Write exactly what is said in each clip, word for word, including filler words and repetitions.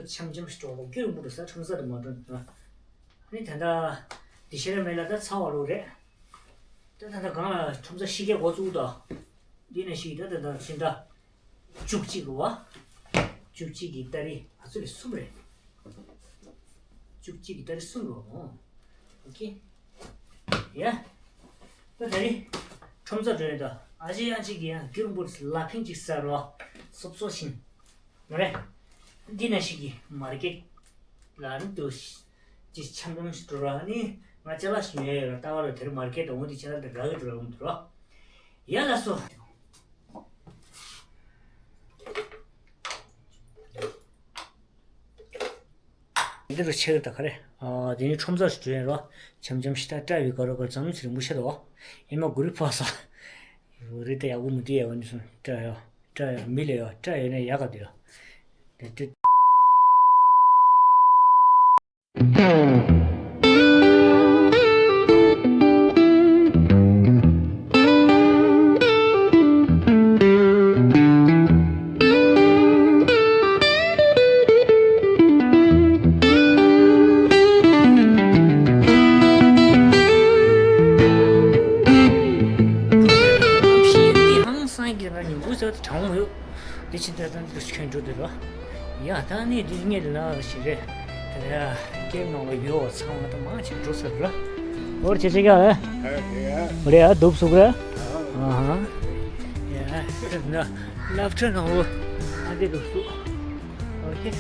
འཆམ་འཆམ་ཞིག་འགྲོ་བ་སྐྱུར་འབུར་ས་ཁྲོམ་ས་དུ་མ་འགྲོ་ན། ཨ་ནི་ད་ལྟ་འདི་ཤེས་ར་མེད་ལ་ད་ཚ་བ་ལོ་རེད། ད་ད་ལྟ་གང་ལ་ཁྲོམ་ས་ཤི་ཀའི་འགོ་བཙུགས་དང་། འདི་ནས་ཤི་ད་ད་ད་ཤིན་ད། བཅུ་གཅིག་རུ་བ། བཅུ་གཅིག་གི་ཏ་རིག་ཨ་ཚོ་ལས་གསུམ་རེད། བཅུ་གཅིག་གི་ཏ་རིག་གསུམ་རུ་བ། ཨོ་ཁེ། ཡ། ད་ད་རིང་ཁྲོམ་ཚ་འགྲོ་ཡོད་ད། ཨ་ཅེ་ཨ་ཅེ་གི་ཡང་སྐྱུར་འབུར་ལ་ཕིང་ཅིག་ཟ་རོ། སོབ་སོ་ཞིང་། མ་རེད། འདི་ན་ཞིག་གི་མར་ཀེད་ལ་ནི་དུ་ཅི་འཆམ་འཆམ་ཞིག་འགྲོ་ར་ནི་ང་ཅ་ལག་ཞིག་ཉོས་ཡོད་ར། ལྟ་བ་ལ་དེར་མར་ཀེད་དང་འོ་དེ་ཅ་ལག་དེ་ར་གི་འགྲོ་ར་འོང་འདུག་ར། ཡ་ལ་སོ། འདི་རུ་ཆེ་གི་ད་ག་རེ། ཨ་དེ་ནི་ཁྲོམ་ཚ་ཞིག་འགྲོ་ཡིན་རོ། འཆམ་འཆམ་ཞིག་ད་སྐྲ་ཡོད་ག་རོ་ག་ཙམ་ཞིག་རིང་པོ་ཤ་དོ། ཨེ་མ་གུ་རི་ཕོ་ས། རི་ད་ཡག་པོ་མི་འདུག་ཡ། འོ་ནི་སོང་སྐྲ་ཡོད། སྐྲ་ཡོད་མི་ལ་ཡོད། སྐྲ་ཡོད་ན་ཡག་ག་འདུག་ཡ། དེ་དེ། ཧང་སང་གི་ང་ཉིན་གུང་ཟ་དེ་གྲང་མོ་ཡོད། དེ་ཕྱིན་ད་ལྟ་འདི་ཁྱོད་འགྲོ་དེ་རོ། ཡ་ད་ནི་འདི་ངེད་ལ་ཞིག་རེད། དེ་ཡ་སྐྱེ་ནང་ལ་ཡོད་ཚང་མ་ད་མང་ཆེ་འགྲོ་ཟེར་རོ། འོར་ཆེ་ཆེ་ག་ཨེ། རེད་ཡ་འདུག་སུག་ར། ཨ་ཧ། ཡ་ན་སློབ་གྲྭ་ནང་ལོ་ཨ་འདི་འདུག་སུག་ཨོ་ཁེ།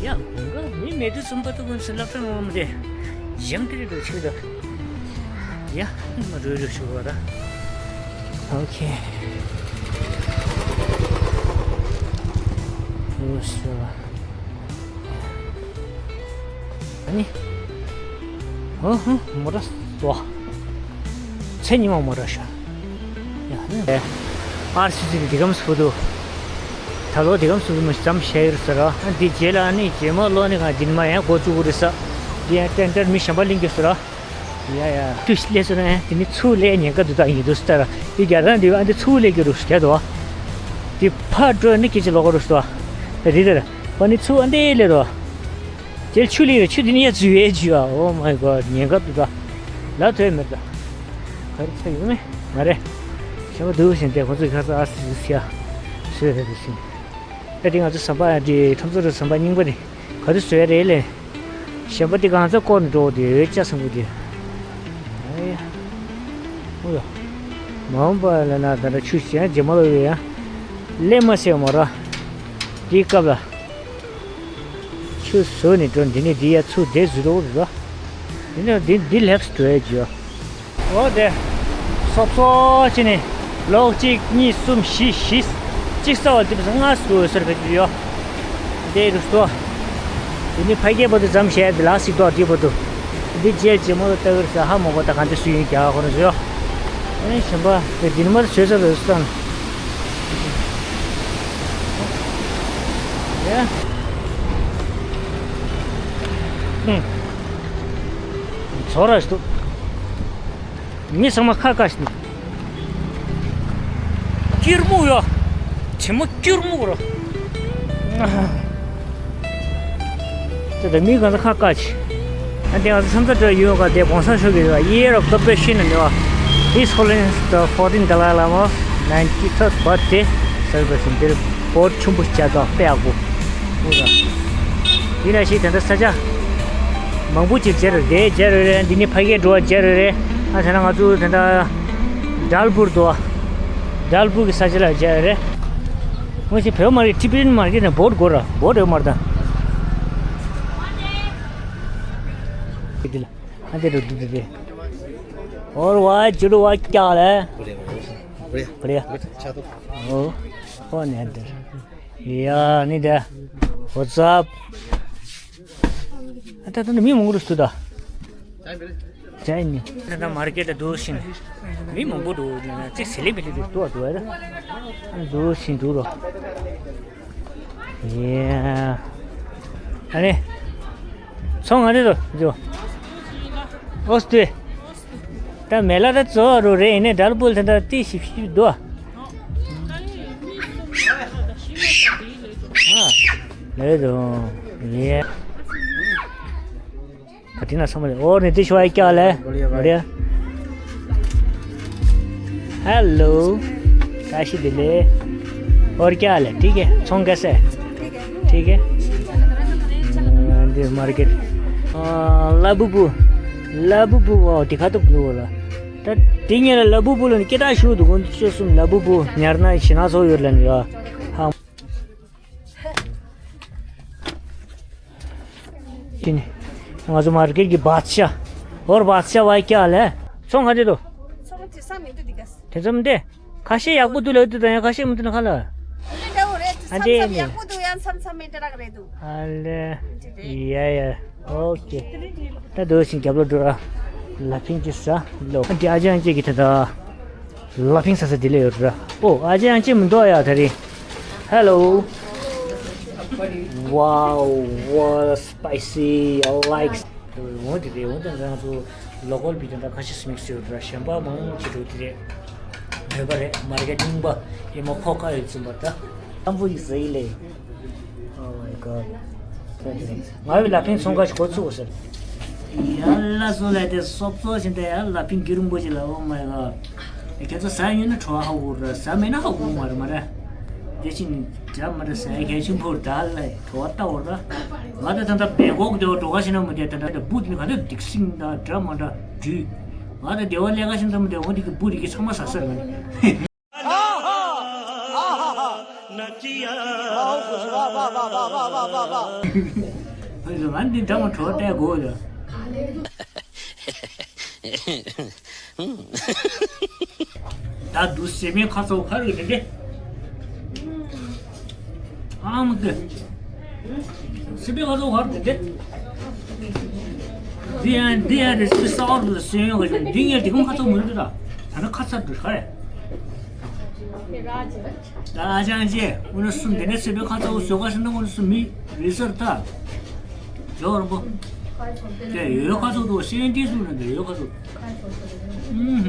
ཡ་དགོང་ཁ་མི་མེད་དུས་ཙམ་པ་ཏུ་ཀུན་སུ་སློབ་གྲྭ་ནང་མི་དེ་ཞང་ཏི་རི་དུ་ཆུ་དུ། ཡ་མ་རུ་རུ་ཞུ་བ་ར། ཨོ་ཁེ། རུ་ཞུ་བ། ཨ་ནི། ཧོ་ཧོ་མོ་ར་སོ། ཚེ་ཉི་མ་མོ་ར་ཤ། ཡ་ནི། ཨར་སི་སི་དེ་གམ་སུ་དུ། ད་ལོ་དེ་གམ་སུ་དུ་མི་ཙམ་ཤེས་ཡོད་ཟེར་ར། ཨ་འདི་རྗེས་ལ་ཨ་ནི་རྗེས་མ་ལོ་ནི་ག་འདིན་མ་ཡང་འགོ་བཙུགས་རེད་ས། འདི་ཡང་ཏན་ཏན་མི་གཞན་པ་གླིང་གི་ཟེར་ར། ཡ་ཡ། ཁྱོད་ལས་སོང་ན་དེ་ནི་ཚུར་ལས་ཉེན་ཁ་འདུག་ད་ཡིན་འདུག་ལྟར་ཡི་ག་རང་འདི་ཨ་འདི་ཚུར་ལས་ཀྱི་རུ་སྐྱ་དོ། དེ་ཕར་འགྲོ་ནི་སྐད་ཆ་ལོག་རུ་སྟོ། རི་དར་པ་ནི་ཚུར་ཨ་འདི་ལས་དོ། དེར་ཆུ་ལི་རེ་ཆུ་དེ་ནི་ཡ་འཛུལ་བའི་རྒྱུ་ཨ། Oh my God ཉེན་ཁ་འདུག་ད། ལ་དོད་མེད་ད། ག་རེ་ཚ་ཡོད་མེད་མ་རེད། ཞེ་མ་འདུག་བཞིན་དེ་ཁོ་ཚོས་ཁ་ས་ཨ་སི་སི་ཡ། སོས་རེད་འདུག་ཟིན། ཨེ་དེ་ང་ཚོ་ཟམ་པ་ཡ་དེ་ཁྲོམ་ཚོ་རུ་ཟམ་པ་རྙིང་པ་དེ་ག་དུས་བཟོས་རེད་ལས། གཞན་པ་དེ་གང་ཚ་བསྐོར་ནས་འགྲོ་དེ་འོད་ལྕགས་སྲིན་པོ་དེ། ཨེ། ཨོ་ཡ། མ་འོངས་པ་ལ་ན་ད་ལྟ་ཆུ་ཞན་རྗེ་མ་ལོ་ཡོད་ཡ། ལས་མ་ཟེར་མ་ར། དེའི་སྐབས་ལ། ཆུ་བཟོས་ནས་འགྲོ་འདི་ནས་འདི་ཡ་ཚུར་བསྡད་བཟོས་འགྲོ་རེད་ལ། འདི་ནས་འདི་འདི་ལེགས་འགྲོ་ཡ་ཇི་ཡ། འོ་དེ། སོབ་སོ་ཅི་ནི། ལོག་གཅིག་གཉིས་གསུམ་བཞི་བཞི། གཅིག་ས་བ་དེ་བས་ལྔ་སུ་འོད་ཟེར་བེད་ཡོད། དེ་རུ་སྟོ། དེ་ནི་ཕ་སྐད་པོ་དེ་ཙམ་བཤད་དེ་ལ་སིག་ཏོག་དེ་པོ་དུ། འདི་རྗེས་ཀྱི་མོ་ལྟ་བུར་ས་ཧ་མོ་གོ་ད་ག་འདི་སུ་ཡིན་རྒྱ་ཁོ་རང་ཟོ། ཨེ་ཞིམ་པ་དེ་འདི་ནི་མ་ཟོས་ས་རུ་སྟོན། ཡ། ཚོ་ར་སྟུ། མི་ཚང་མ་ཁ་བཀག་ཤིང་། སྐྱུར་མོ་ཡོ། དྲི་མོ་སྐྱུར་མོ་རོ། དེ་ལྟར་མི་གང་ཚ་ཁ་བཀག་ཅི། ཨ་དེ་ང་ཚོ་མཚམས་མཚམས་འདྲ་ཡོང་ག་དེ་གོང་ས་མཆོག་གི་Year of Compassion ནི་བ། His Holiness the fourteenth Dalai Lama ninety-third birthday celebration འདིར་བོད་ཆུམ་པོ་བྱ་དག་དཔེ་ཡག་པོ། ཡིན་ན་ཞིག་དེ་འདྲ་ས་ཆ་མང་པོ་ཅིག་མཇལ་རེད། དེ་མཇལ་རེད་རེད། འདི་ནི་ཕ་གིའི་འགྲོ་བ་མཇལ་རེད་རེད། ཨ་དེ་ན་ང་ཚོ་དེ་འདྲ་དཱལ་པུར་དུ་བ། དཱལ་པུར་གི་ས་ཆ་ལ་མཇལ་རེད། ངོ་ཤེས་བོད་མ་རེད། ཊི་བེ་ཊན་མར་ཀེཊ་ནས་བོད་སྒོར་ར་བོད་རེད་མར་ད། འདི་ལ་ཨ་འདི་རུ་འདུག་འདི་འདི། འོར་བ་ཇུ་རུ་བ་ཀྱག་ལ། བུ་རེ་བུ་རེ། བུ་རེ། ཆ་ཏོ། ཨོ། ཨོ་ནས་འདིར། ཡ་ནི་ད། What's up? ཨ་ད་ད་ནི་མི་མང་པོ་རུ་སུ་ད། ཇའི་ནི། ད་ད་མར་ཀེཊ་ད་འདུག་ཤིང་། མི་མང་པོ་འདུག་ནི་ན་ཅིག་སི་ལི་མི་ལི་འདུག་འདུག་འདུག་ཨ་ད། འདུག་ཤིང་འདུག་རོ། ཡ། ཨ་ནི། ཚོང་ང་རེ་རོ་འཇོ། ཨོ་སྟེ། ད་མེ་ལ་ད་ཙོ་རོ་རེ་ཡིན་ནས་དཱལ་པུར་ད་ད་ཏི་ཤི་ཤི་འདུག་ཨ། ཨ། ले दो। ये। कठिन समझ। और नीतीश भाई, क्या हाल है? बढ़िया भाई। बढ़िया। हेलो। काशी दिले। और क्या हाल है? ठीक है। सॉन्ग कैसे है? ठीक है। अ, दे मार्केट। अ, लाबुबु। लाबुबु, वा, दिखा तो ब्लू वाला। त, तिनीहरूलाई लबुबुल हुन्, केटा सु धुकुन, त्यो सुन लबुबु, न्यार्ना छिना सो यो लन यो। हाँ। तिनी, आज मार्केट की बादशाह। और बादशाह भाई, क्या हाल है? सोंग खाते तो? सोंग ते सामी तो दिगस। ते जम दे। खासे याकबो दुले तो दया खासे मुतन खाला। ले दो रे, अरे, साम साम नहीं। याकबो दो यान साम साम में टरक रे दो। अरे, या, या। OK। ད་འདུག་ཞིང་རྒྱབ་ལོ་འགྲོ་ར། ལ་ཕིང་ཅི་ཟ་ལོ། འདི་ཨ་ཅག་ཡང་ཅིག་གི་ད་ད། ལ་ཕིང་ཟ་ཟ་འདི་ལ་ཡོད་ར། ཨོ་ཨ་ཅག་ཡང་ཅིག་མི་འདུག་ཡ་ད་རེད། Hello. Wow, what spicy, I like. འོ་འདི་རེད། འོ་ད་ང་ཚོ་ལོ་ཀལ་བི་ད་ད་ཁ་ཤས་མིག་སི་ཡོད་ར། གཞན་པ་མང་ཆེ་འགྲོ་འདི་རེད། བོད་པ་རེད། མར་ཀེ་ཊིང་པ་ཡི་མ་ཁོ་ཁ་ཡོད་ཚུན་པ་ད། ཏམ་བུ་ཡི་ཟེ་ཡི་ལེ། Oh my god. ང་བི་ལ་ཕན་ཚོང་ཁ་ཞིག་གོ་ཚུགས་ཟེར། ཡ་ལ་སོ་ལ་དེ་སོབ་སོ་ཞིག་དེ་ཡ་ལ་ཕན་གི་རུང་པོ་ཞིག་ལ། Oh my god. ཁྱེད་ཚོ་ཟ་ཡོད་ན་ཁྲོ་བ་ཧ་གོ་ར། ཟ་མེད་ན་ཧ་གོ་མ་རེད་མ་རེད། དེ་ཕྱིན་འདྲ་མ་འདྲ་ཟ་ཡ་གལ་ཆེན་པོ་རེད་ད་ལ། ཁྲོ་བ་ལྟ་བོ་ར། ང་ད་ད་ད་བེ་གོག་དེ་བ་འགྲོ་ག་ཤི་ན་མ་དེ་ད་ད་ད་བུ་དེ་ནི་ག་ད་སྡིག་སྲིན་ད་འདྲ་མ་འདྲ་འདྲུད། ང་ད་དེ་བ་ལས་ཀ་ཤི་ན་ད་མ་དེ་འོ་དེ་གི་བུ་དེ་གི་ཚང་མ་ཟ་ས་རེད། ཨ་ཧ། ཨ་ཧ་ཧ། ཨ་ཧོ། ཧ་ཧ་ཧ། ང་འདི་འདྲ་མ་གྲོགས་བལྟས་དགོས་ལ། ད་འདུག་སེ་མའི་ཁ་ཚ་བོ་ཁ་རུ་དེ་འདྲེ། ཨ་མ་ཀི། སི་པན་ཁ་ཚ་བོ་ཁ་རུ་དེ་འདྲེ། འདི་ཡང་འདི་ཡང་རེ་སི་པན་སའོར་དུ་སེ་ཡོང་གི་འདི་ངས་འདི་གོང་ཁ་ཚ་བོ་མི་རུ་དུ་ད། ད་ནི་ཁ་ཚ་འདུག་ཧ་རེ། ད་ཨ་ཅང་ཅེ་ཨུ་ན་སུ་འདི་ནས་སི་པན་ཁ་ཚ་བོ་བཟོ་ག་ཤི་ན་ཨུ་ན་སུ་མི་རེ་སར་ད། ཇོ་རོ་པོ། དེ་ཡོད་ཁ་ཚ་བོ་དུ་སེ་ཡོང་དུས་སུ་ན་འདི་ཡོད་ཁ་ཚ་བོ། ཨུམ།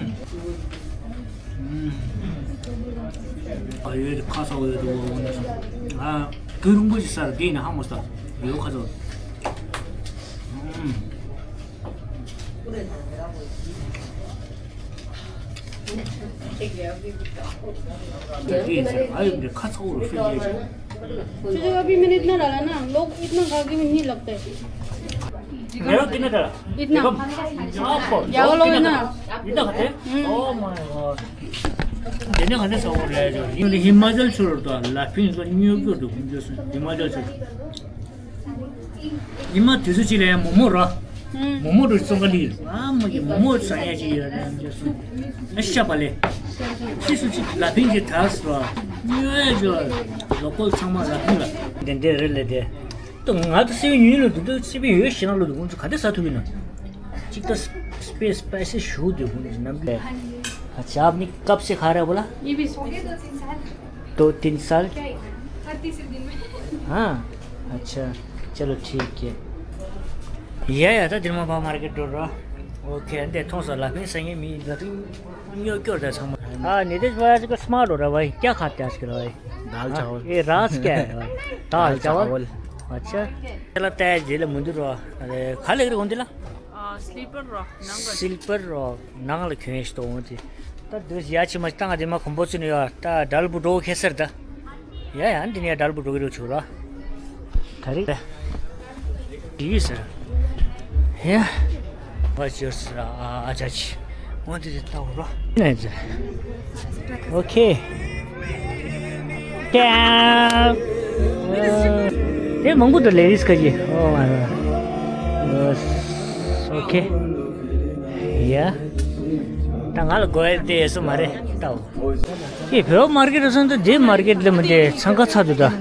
ཨ་ཡོད་ཁ་ཚ་བོ་ཡོད་དུ་འོ་ན་སུ། ཨ་གུ་རུང་པོ་ཞིག་སར་དེ་ཡིན་ན་ཧ་མོ་སྟ་ཡོད་ཁ་ཚ་བོ། ཨུམ། ཁ་ཚ་བོ་རུ་ཤུལ་ལས། तुझे अभी मैंने इतना डाला ना, लोग इतना खा के भी नहीं लगता है। मेरा कितना डाला? इतना। देखो, आपको, क्या वो लोग है ना? इतना खाते हैं? हम्म। Oh my god. देने खाते सब हो रहा है जो। हिमाचल छोड़ दो, लाफिंग तो न्यू क्यों दो, हिमाचल छोड़। ཉི་མ་དུས་ཚོད་གཅིག་ལ་ཡང་མོག་མོག་ར། ཨུམ། མོག་མོག་རུ་བཙོང་ག་ལི། ཨ་མ་གི་མོག་མོག་ཟ་ཡ་ཅིག་ཡོད་རེད་ཅེས་གསུངས། ཨ་ཤ་པ་ལེ། ཕྱིས་སུ་ཅིག་ལ་ཕིང་གི་དར་སོ། ཉོ་ཡ་ཅོ། ལོ་ཀོལ་ཚང་མ་ལ་ཕིང་ལ། དེ་འདྲས་རེད་ལེ་དེ། ཏོ་ང་ད་སི་པན་ཡོད་ལོ་དུ་དུ་སི་པན་ཡོད་ཤི་ན་ལོ་དུ་ཁོང་ཚོ་ག་དེ་ཟ་ཐུབ་ཡིན་ན། གཅིག་ད་སི་པན་སི་པའི་སི་ཞུ་དུ་ཁོང་ཚོ་ནམ་གི། अच्छा, आपने कब से खा रहे हो बोला? ये भी सौ। दो तीन साल। क्या है? हर तीसरे दिन में। हाँ। अच्छा। चलो ठीक है। ཡ་ཡ། ད་འདིར་མ་པ་མར་ཀེ་ཊི་འགྲོ་རོགས། ཨོ་ཁེ། འདི་མཐོང་སོང་། ལ་ཕིང་ཟ་ངེས་མི་ལ་ཕིང་ཉོ་སྐྱོར་ད་ཚང་མ། हाँ, नीतीश भाई आजकल स्मार्ट हो रहा है भाई। क्या खाते हैं आजकल भाई? दाल हाँ? चावल। ये राज क्या है भाई? दाल दाल चावल? चावल। अच्छा। चलो, तय जेल मुंदुर। अरे, खा ले रहे होंगे ला? आ, sleeper rock, Nangal. Sleeper rock, Nangal खेंच तो होती। ད་འདི་ཡ་ཆི་མ་བཏང་དེ་མ་ཁོམ་པོ་ཚུ་ནི་ཡ། ད་དལ་བུ་འགྲོ་ཁེ་སར་ད། ཡ་ཡ། འདི་ནི་ཡ་དལ་བུ་འགྲོ་གི་རོ་ཆུ་ར། ད་རེད། དེ་ཡིས་ཟེར། ཡ། བ་ཅོར་ཟེར་ཨ་ཅག་ཅི། འོན་ཏེ་དེ་ལྟ་བུ་ར། ནས་ཟེར། ཨོ་ཁེ། ཀྱ། དེ་མང་པོ་འདུག་ལེ་རིས་ཁ་ཅི། ཨོ་མ་ཨོ་ཁེ། ཡ། ད་ང་ལ་དགོས་ཡ་དེ་སུ་མ་རེད་ལྟ་བུ། ཨེ་བོད་མར་ཀེ་ཊི་སོང་ད་དེ་མར་ཀེ་ཊི་ལ་མི་དེ་འཚང་ཁ་ཚ་འདུག་ད།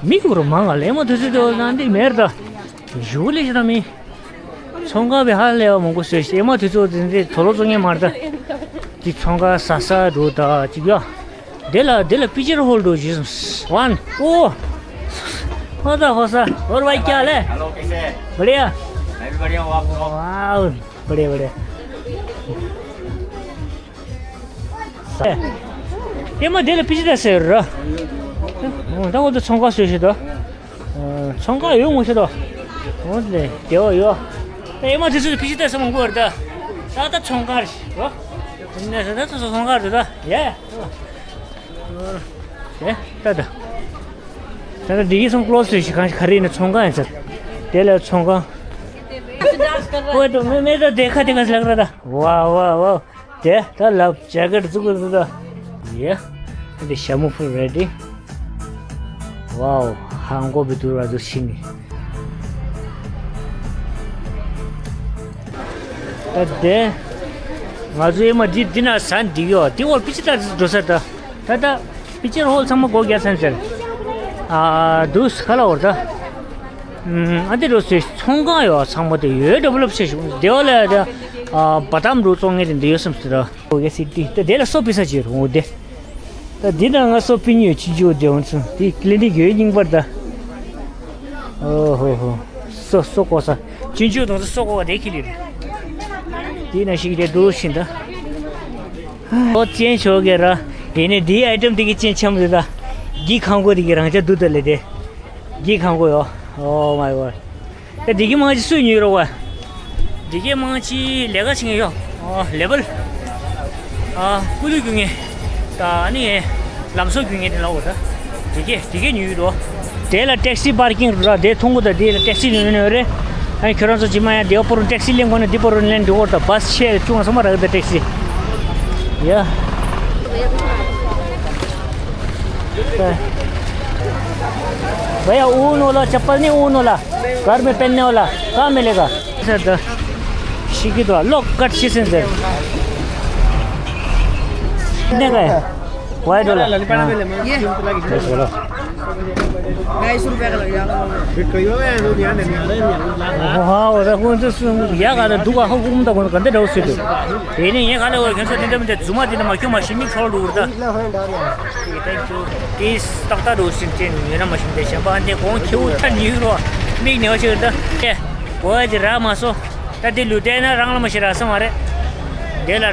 མི་གུ་རུ་མང་ང་ལེ་མ་དུས་ཚོད་དེ་ན་འདི་མེར་ད། ཞུ་ལེ་ཞིག་ད་མི། ཚོང་ཁང་བའི་ཧ་ལས་བ་མང་པོ་བཟོས་ཤེ་མ་དུས་ཚོད་དེ་འདི་དོ་ལོ་བཙོང་ངེ་མར་ད། དེ་ཚོང་ཁང་ཟ་ས་འགྲོ་ད་ཅིག་ཡ། དེ་ལ་དེ་ལ་པི་ཅར་ཧོལ་འགྲོ་ཞིག་སོང་། ཝན། ཨོ། ཧོ་ད་ཧོ་ས། और भाई क्या हाल है? हेलो, कैसे हैं? बढ़िया। मैं भी बढ़िया हूँ, आप सुनाओ। वाओ। बढ़िया, बढ़िया। དེ་མ་དེ་ལ་པི་ཅི་ད་ཟེར་ར། ད་འོ་ད་ཚོང་ཁང་བཟོས་ཤིག་ད། ཨ། ཚོང་ཁང་ཡོད་མ་ཤེས་ད། འོ་དེ་དེ་བ་ཡོད། ད་ཨེ་མ་དེ་ཚོ་ཕི་ཤི་ད་སོང་གོ་ར་ད། ད་ད་ཚོང་ཁང་རེད་རོ། ནས་ད་ད་ཚོང་ཁང་རེད་ད། ཡེ། ཨེ་ད་ད། ད་ད་འདི་གི་སོང་ཀློ་སི་ཞིག་གང་ཞིག་ག་རེ་ཡིན་ན་ཚོང་ཁང་ཡིན་ས། དེ་ལ་ཚོང་ཁང་། ཨོ་ད་མེ་མེ་ད་དེ་ཁ་དེ་ཁ་ལག་ར་ད། ཝའོ་ཝའོ་ཝའོ། དེ་ད་ལབ་ཇེ་ཀེཊ་བཙུགས་དགོས་འདུག་ད། ཡེ། འདི་ཞྭ་མོ་ཕུལ་རེ་ཌི། ཝའོ། ཧང་གོ་བི་དུར་བ་དུ་ཤིང་། ད་དེ། ང་ཚོ་ཨེ་མ་འདི་འདི་ན་ཟ་འདི་ཡོད་འདི་འོར་པི་ཅི་ད་འགྲོ་ས་ད། ད་ད། པི་ཅི་ཧོལ་ཚང་མ་སྒོ་རྒྱག་ཚར་ཟེར། ཨ་དུས་ག་ལ་འོར་ད། ཨ་འདི་འགྲོ་སའི་ཚོང་ཁང་ཡོད་ཚང་མ་དེ་ཡོད་ཌི་ཝེ་ལོབ་བྱས་ཤིག་དེ་བ་ལ་ད། ཨ་བ་དམ་རུ་བཙོང་ངེས་དེ་འདི་ཡོད་སེམས་སུ་ད། སྒོ་རྒྱག་སི་ཏི་ད་དེ་ལ་སོ་པི་ས་ཅིག་རུང་འོ་དེ། ད་འདི་ན་ང་སོ་པི་ཉོས་ཆུ་ཇོ་དེ་འོང་ཚུ་དེ་ཀི་ལི་ནིག་ཡོད་རྙིང་པར་ད། ཨོ་ཧོ་ཧོ། སོ་སོ་གོ་ས། ཆུང་ཆུང་དང་སོ་གོ་བ་དེ་ཁི་ལི་རེད། དེ་ན་ཞིག་རེད་འགྲོ་བཞིན་ད། ཨོ་ཅན་ཆོག་གེ་ར། ཡིན་ནི་དེའི་ཨའི་ཊེམ་དེ་གི་ཅན་འཆམ་རེད་ད། གི་ཁང་གོ་དེ་གི་རང་ཅག་འདུག་ད་ལེ་དེ། གི་ཁང་གོ་ཡོ། Oh my god། ད་དེ་གི་མང་ཆེ་སུས་ཉོས་རོགས་བ། དེ་གི་མང་ཆེ་ལས་ཀ་བྱེད་མཁན་ཡོ། ཨོ་ལེ་བལ། ཨ་སྐུ་ལུས་རྒྱུ་ངེས། ད་ནི་ལམ་སོགས་རྒྱུ་ངེས་དེ་ལ་འོ་ད། དེ་གས་དེ་གས་ཉུལ་འགྲོ། དེ་ལ་ཊེག་སི་པར་ཀིང་ར་དེ་མཐོང་གོ་ད། དེ་ལ་ཊེག་སི་ཉུལ་ནས་རེད། ཨ་ཁྱོད་རང་ཚོ་ཇི་མ་ཡང་དེ་བ་པོ་རུ་ཊེག་སི་ལེན་གོ་ནས་དེ་པོ་རུ་ལེན་འགྲོ་གོ་ད། བཱས་ཆེ་ཆུང་ང་ཚང་མ་རག་ད་ཊེག་སི། ཡ། भैया ऊन वाला चप्पल नहीं, ऊन वाला। घर में पहनने वाला। कहाँ मिलेगा? सर, द- शिकी तो लो, कट शीशन सर। कितने का है? वाइट वाला। हाँ। ये। दस वाला। ढाई सौ रुपया का लग जाएगा। हाँ, और कौन से सुन, या गाना दुआ हो, घूमता कौन कंदे डो से तो। ये नहीं, ये खाले वो कैसे दिन में जुमा दिन में क्यों मशीन में छोड़ उड़ता। དེས་ཏག་ཏག་འགྲོ་བཞིན་དེ་ཉོས་ན་མ་ཤེས་དེ་གཞན་པ་འདི་གོང་ཁྱེའུ་ཐ་ཉུལ་རོ། མིག་ནེ་བ་ཞིག་ད། ཨེ། གོ་ཡ་དེ་རག་མ་སོང་། ད་དེ་ལུས་བསྡད་ན་རང་ལ་མ་ཤེས་རག་ས་མ་རེད། དེ་ལ།